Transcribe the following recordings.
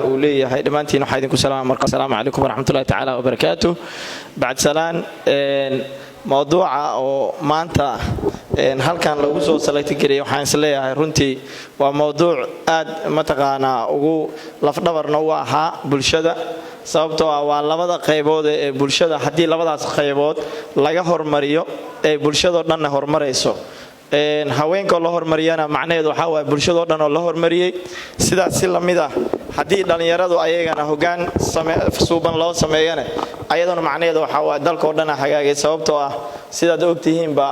Uu leeyahay dhammaantiin waxaa idinku salaama marka asalaamu calaykum waraxmatullahi tacaala wabarakaatu. Bacd salaan, mowduuca oo maanta halkan lagu soo salagtigeliyay, waxaan is leeyahay runtii waa mowduuc aad mataqaanaa ugu lafdhabarna u ahaa bulshada, sababtoo ah waa labada qaybood ee bulshada. Haddii labadaas qaybood laga hormariyo, ee bulshadoo dhanna horumarayso. Haweenkoo la hormariyana macnaheedu waxaa waaya bulshadoo dhan oo la hormariyey. Sidaas si lamid ah, haddii dhallinyaradu ayagana hoggaan suuban loo sameeyana, ayaduna macnaheedu waxaa waaya dalkoo dhana hagaagay, sababtoo ah sidaad ogtihiinba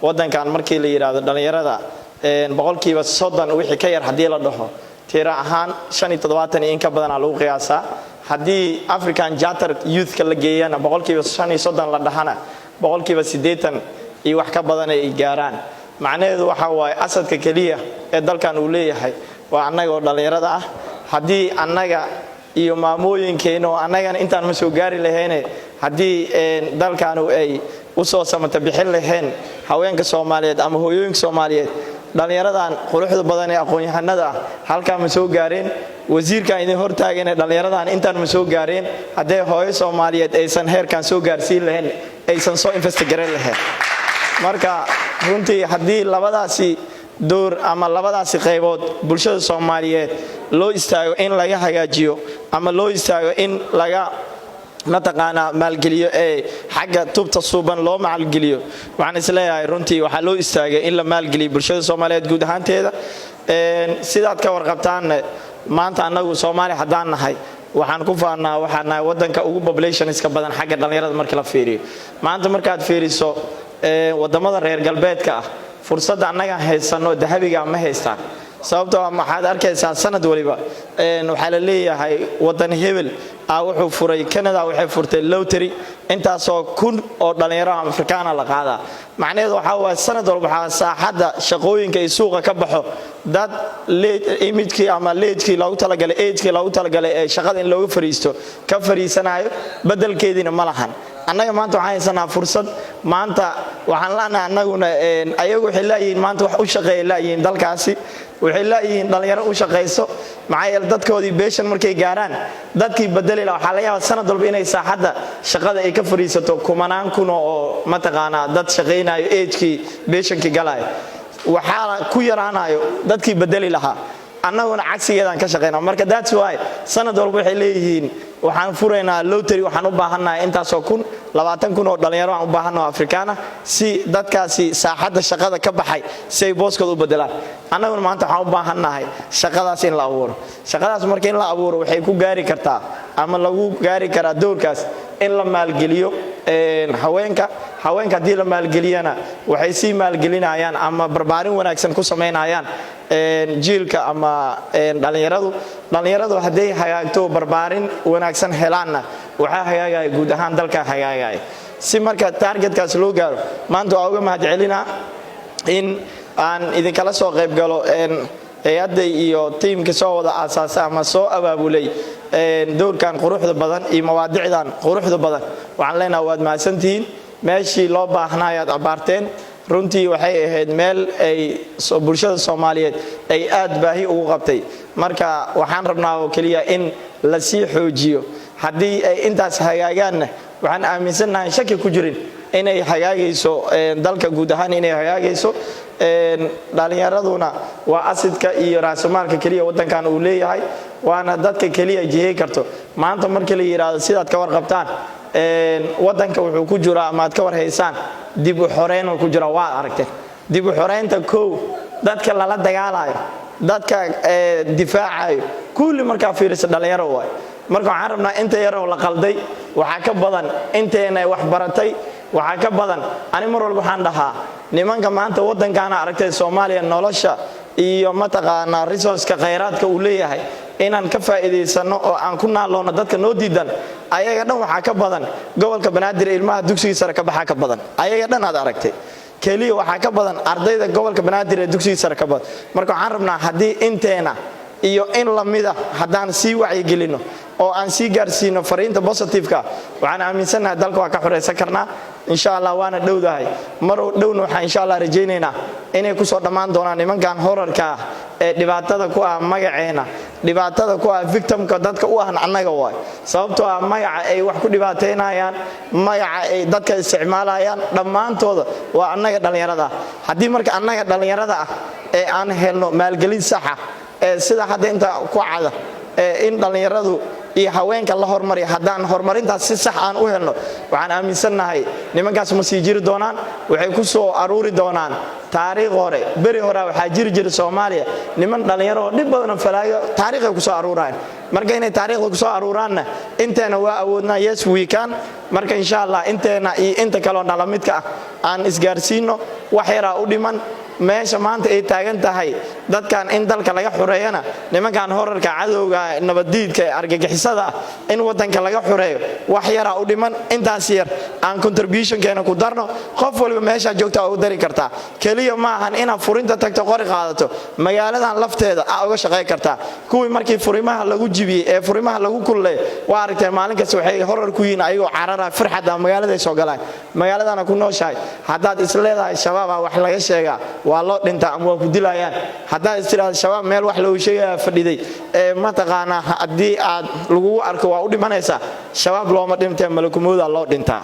waddankan markii la yidhaahdo dhallinyarada 30% wixii ka yar haddii la dhaho, tiro ahaan 75 iyo in ka badanaa lagu qiyaasaa. Haddii African Charter Youthka la geeyana, 35% la dhahana, 80% iyo wax ka badan ay gaaraan. Macnaheedu waxa waaye assetka keliya ee dalkan uu leeyahay waa annaga oo dhallinyarada ah. Haddii annaga iyo maamooyinkeenna oo annagana intaan ma soo gaari lahayne, haddii dalkanu ay usoo samata bixin laheen haweenka Soomaaliyeed ama hooyooyinka Soomaaliyeed, dhallinyaradan quruxda badan ee aqoon-yahanada ah halkaa ma soo gaareen. Wasiirkan idin hortaagane, dhallinyaradan intaan ma soo gaareen hadday hooyo Soomaaliyeed aysan heerkan soo gaarsiin lahayn, aysan soo invest garayn lahayn. Marka runtii haddii labadaasi door ama labadaasi qaybood bulshada Soomaaliyeed loo istaago in laga hagaajiyo ama loo istaago in laga mataqaanaa maalgeliyo, ee xagga tubta suuban loo maalgeliyo, waxaan isleeyahay runtii waxaa loo istaagay in la maalgeliyo bulshada Soomaaliyeed guud ahaanteeda. Sidaad ka warqabtaanne, maanta annagu Soomaaliya haddaan nahay, waxaan ku faannaa waxaan nahay waddanka ugu populationska badan xagga dhallinyarada markii la fiiriyo. Maanta markaad fiiriso waddamada reer galbeedka ah, fursadda annagaan haysanno dahabiga ma haystaan, sababtoo ah waxaad arkaysaa sanad waliba waxaa la leeyahay wadan hebel ah wuxuu furay, Canada waxay furtay lottery, intaasoo kun oo dhallinyaro Afrikaana la qaadaa. Macnaheedu waxaa waaye sanad walba waxaa saaxadda shaqooyinka iyo suuqa ka baxo dad imidkii ama leejkii loogu talagalay, agekii loogu talagalay ee shaqada in looga fariisto ka fariisanayo, beddelkeediina ma lahan. Annaga maanta waxaan haysanaa fursad. Maanta waxaan la'nahay annaguna, ayagu waxay laayihiin maanta wax u shaqeeya laayihiin dalkaasi, waxay laayihiin dhallinyaro u shaqayso. Maxaa yeele dadkoodii beeshan markay gaaraan, dadkii bedeli laha, waxaa laga yaabaa sanad walba inay saaxadda shaqada ay ka fadhiisato kumanaan kun oo mataqaanaa dad shaqaynayo, agekii beeshankii galaayo, waxaa ku yaraanayo dadkii bedeli lahaa. Annaguna cagsigeedaan ka shaqayna. Marka that's why sanad walba waxay leeyihiin waxaan furaynaa lottery, waxaan u baahannahay intaasoo kun, 20,000 oo dhallinyaro aan u baahannaho Afrikaana, si dadkaasi saaxadda shaqada ka baxay si ay booskooda u bedelaan. Annaguna maanta waxaan u baahannahay shaqadaas in la abuuro. Shaqadaas marka in la abuuro waxay ku gaari kartaa ama lagu gaari karaa dowrkaas in la maalgeliyo haweenka. Haweenka haddii la maalgeliyana, waxay sii maalgelinayaan ama barbaarin wanaagsan ku samaynayaan jiilka ama dhallinyaradu. Dhallinyaradu hadday hagaagto, barbaarin wanaagsan helaanna, waxaa hagaagaya guud ahaan dalka hagaagaya. Si marka targetkaas loo gaaro, maanta waa uga mahad celinaa in aan idinkala soo qayb galo hay-adda iyo tiimka soo wada aasaasa ama soo abaabulay dowrkan quruxda badan iyo mawaadicdan quruxda badan. Waxaan leenaha waad mahadsantihiin, meeshii loo baahnaayaad abaarteen. Runtii waxay ahayd meel ay bulshada Soomaaliyeed ay aad baahi ugu qabtay. Marka waxaan rabnaa oo keliya in la sii xoojiyo. Haddii ay intaas hagaagaanna, waxaan aaminsannahay, shaki ku jirin, inay hagaagayso dalka guud ahaan, inay hagaagayso. Dhalinyaraduna waa assetka iyo raasumaalka keliya waddankan uu leeyahay, waana dadka keliya jihey karto. Maanta markii la yidhaahdo, sidaad ka warqabtaan, waddanka wuxuu ku jiraa ama aad ka warhaysaan dib u xoreyn ku jira. Waad aragteen dib u xoreynta kow, dadka lala dagaalayo, dadka difaacayo, kulli markaa fiirisa dhalinyaro waay. Marka waxaan rabnaa inta yaroo la qalday waxaa ka badan inteena wax baratay, waxaa ka badan. Ani mar walba waxaan dhahaa, nimanka maanta waddankaana aragtay Soomaaliya, nolosha iyo mataqaanaa resourceka, khayraadka uu leeyahay inaan ka faa'iidaysano oo aan ku naaloonno dadka noo diidan, ayaga dhan waxaa ka badan gobolka Banaadir ilmaha dugsigii sare ka baxaa ka badan. Ayaga dhan aad aragtay keliya waxaa ka badan ardayda gobolka Banaadir ee dugsigii sare ka badan. Marka waxaan rabnaa haddii inteena iyo in lamida haddaan sii wacyigelinno oo aan sii gaarsiino fariinta positiveka, waxaan aaminsannahay dalka waa ka xoraysan karnaa. Insha Allah waana dhowdahay. Mar dhowna waxaan insha Allah rajaynaynaa inay kusoo dhammaan doonaan nimankan horarka ah ee dhibaatada ku ah magaceena, dhibaatada ku ah victimka dadka u ahna annaga waay, sababtoo ah magaca ay wax ku dhibaateynayaan, magaca ay dadka isticmaalayaan, dhammaantooda waa annaga dhallinyarada ah. Haddii marka annaga dhallinyarada ah ee aan helno maalgelin saxa ee sida hadda inta ku cada ee in dhallinyaradu iyo haweenka la hormariya, haddaan horumarintaas si sax aan u helno, waxaan aaminsannahay nimankaas ma sii jiri doonaan, waxay ku soo aruuri doonaan taariikh hore. Beri hore waxaa jiri jira Soomaaliya niman dhallinyaro oo dhib badan oo falaayo, taariikhay ku soo aruurayaan. Marka inay taariikhda ku soo aruuraanna inteena waa awoodnaa. Yes, we can. Marka insha Allah inteena iyo inta kaleo nala midka ah aan isgaarsiino. Wax yaraa u dhiman meesha maanta ay taagan tahay dadkan in dalka laga xureeyana, nimankan horarka, cadowga, nabaddiidka ee argagixisada ah, in wadanka laga xureeyo wax yaraa u dhiman. Intaas yar aan contributionkeena ku darno. Qof waliba meeshaa joogta u dari kartaa. Keliya ma ahan inaad furinta tagto, qori qaadato. Magaaladan lafteeda aa uga shaqay kartaa. Kuwii markii furimaha lagu jibiyey ee furimaha lagu kulleey, waa aragteen, maalin kasta waxay horar ku yihiin ayagoo carara, firxada magaaladay soo galaan. Magaaladana ku nooshahay, haddaad is leedahay Shabaabaa wax laga sheegaa, waa loo dhintaa ama waa ku dilayaan. Haddaad is tidhahdo Shabaab meel wax loogu sheegaya fadhiday ee mataqaanaa, haddii aad lagugu arko waa u dhimanaysaa. Shabaab looma dhintee, malakumooda loo dhintaa.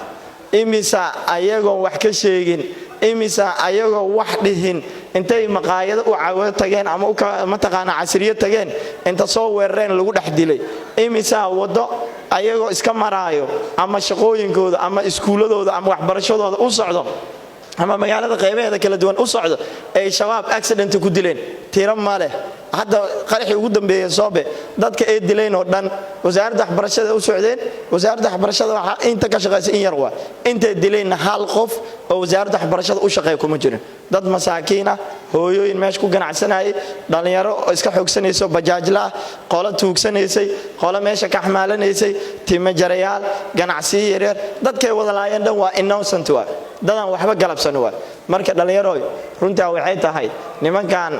Imisa ayagoon wax ka sheegin, imisa ayagoo wax dhihin, intay maqaayado u cawo tageen ama mataqaanaa casriyo tageen, inta soo weerareen lagu dhex dilay? Imisa waddo ayagoo iska maraayo ama shaqooyinkooda ama iskuulladooda ama waxbarashadooda u socdo ama magaalada qaybaheeda kala duwan u socdo ay Shabaab accident ku dileen? Tiro ma leh. Hadda qaraxii ugu dambeeyey Soobe, dadka ay dileen oo dhan wasaaradda waxbarashada u socdeen. Wasaaradda waxbarashada waxaa inta ka shaqaysa in yar waa. Intay dileenna hal qof oo wasaaradda waxbarashada u shaqeeya kuma jirin. Dad masaakiin ah, hooyooyin meesha ku ganacsanayay, dhallinyaro oo iska xoogsanayso, bajaajla ah, qolo tuugsanaysay, qolo meesha ka xmaalanaysay, timajarayaal, ganacsiyo yaryar, dadkay wada laayeen dhan waa innocent, waa dadaan waxba galabsan waa. Marka dhallinyarooy, runtaa waxay tahay nimankan